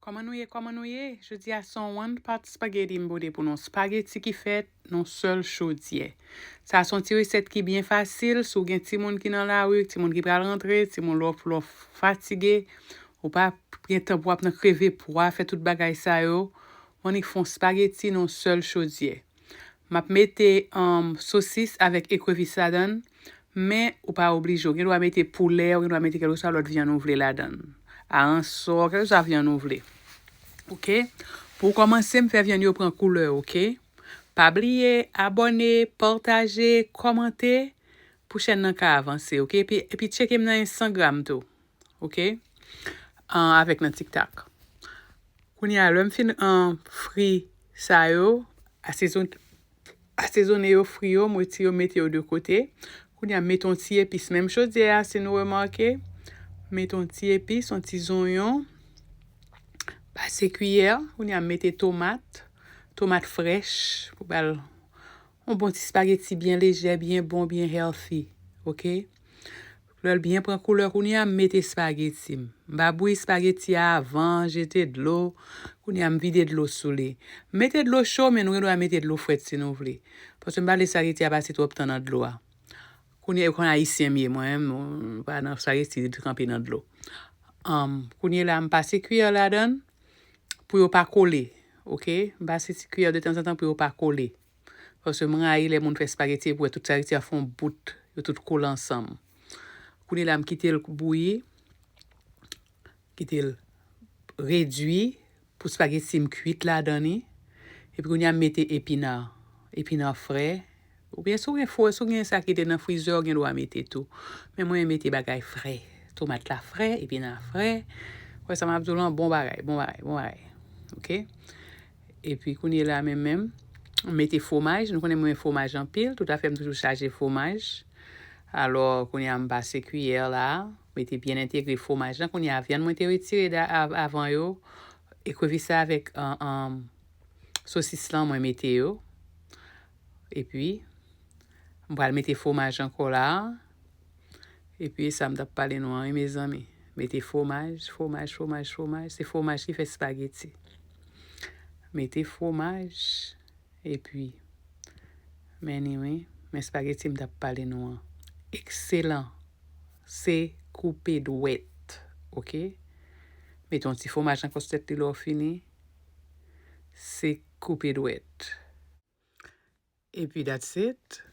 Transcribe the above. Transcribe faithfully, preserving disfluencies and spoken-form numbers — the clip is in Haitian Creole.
Kòman nou ye? Kòman nou ye? Jodi a se yon one pot spaghetti m pote pou nou. Spaghetti ki fèt nan sèl chodyè. Sa se yon ti resèt ki byen fasil. Si w gen timoun ki nan lari, timoun ki pral rantre, timoun lè w, lè w fatige, ou pa gen tan pou w ap nan kreve pwa, fè tout bagay sa yo, w annik fè yon spaghetti nan sèl chodyè. M ap mete um, sosis avèk ekrevis ladan l, men ou pa oblije. Ou gen dwa mete poulè, ou gen dwa mete kèlkeswa lòt vyann ou vle ladan l. Aransò, kèlkeswa vyann ou vle. Oke? Pou w kòmanse, m fè vyann yo pran koulè, oke? Pa bliye abòne, pataje, kòmante pou chèn nan ka avanse, oke? Epi, epi tcheke m nan Instagram tou, oke? An, avèk nan TikTok. Kounye a, lè m fin an fri sa yo, asezon, asezone yo, fri yo, m retire yo, mete yo de kote. Kounye a, m mete yon ti epis. Menm chodyè a, si nou remake, m mete yon ti epis, yon ti zonyon. Pase kiyè. Kounye a, m mete tomat. Tomat frèch. Pou ba l yon bon ti spaghetti byen lejè, byen bon, byen healthy. Oke? Lè l byen pran koulè, kounye a, m mete espageti m. M pa bouyi espageti a avan, jete dlo. Kounye a, m vide dlo sou li. M mete dlo cho, men nou gen dwa mete dlo frèt si nou vle. Paske m pa vle espageti a pase twòp tan nan dlo a. Kounye a, kon ayisyen m ye, mwen, m pa nan espageti tranpe nan dlo. Um, kounye la, m pase kiyè ladan l pou yo pa kole. Oke? M pase ti kiyè detanzantan pou yo pa kole. Paske m rayi lè moun fè espageti epi w wè tout espageti a fè yon bout, yo tout kole ansanm. Kounye la, m kite l bouyi, kite l redui pou espageti m kuit ladan li. Epi kounye a, m mete epina, epina frè. Oubyen si w gen fre, si w gen sa ki te nan frizè, w gen dwa mete tou. Men mwen mete bagay frè. Tomat la frè, epina frè. Wè sa m ap di w lan, bon bagay, bon bagay, bon bagay. Oke? Epi kounye la menm menm, m mete fwomaj. Nou konnen mwen fwomaj anpil, tout afè m toujou chaje fwomaj. Alò, kounye a m pase kiyè la, mete byen entegre fwomaj lan. Kounye a vyann mwen te retire da, av, avan yo, ekrevis la avèk an, an, sosis lan mwen mete yo. Epi, m pral mete fwomaj ankò la. Epi sa m t ap pale nou an, wi, mezanmi. Mete fwomaj, fwomaj, fwomaj, fwomaj. Se fwomaj ki fè espageti. Mete fwomaj, epi, men ni wi, men espageti m t ap pale nou an. Ekselan. Se koupe dwèt, oke? Mete yon ti fwomaj ankò sou tèt li lè w fini. Se koupe dwèt. Epi that's it.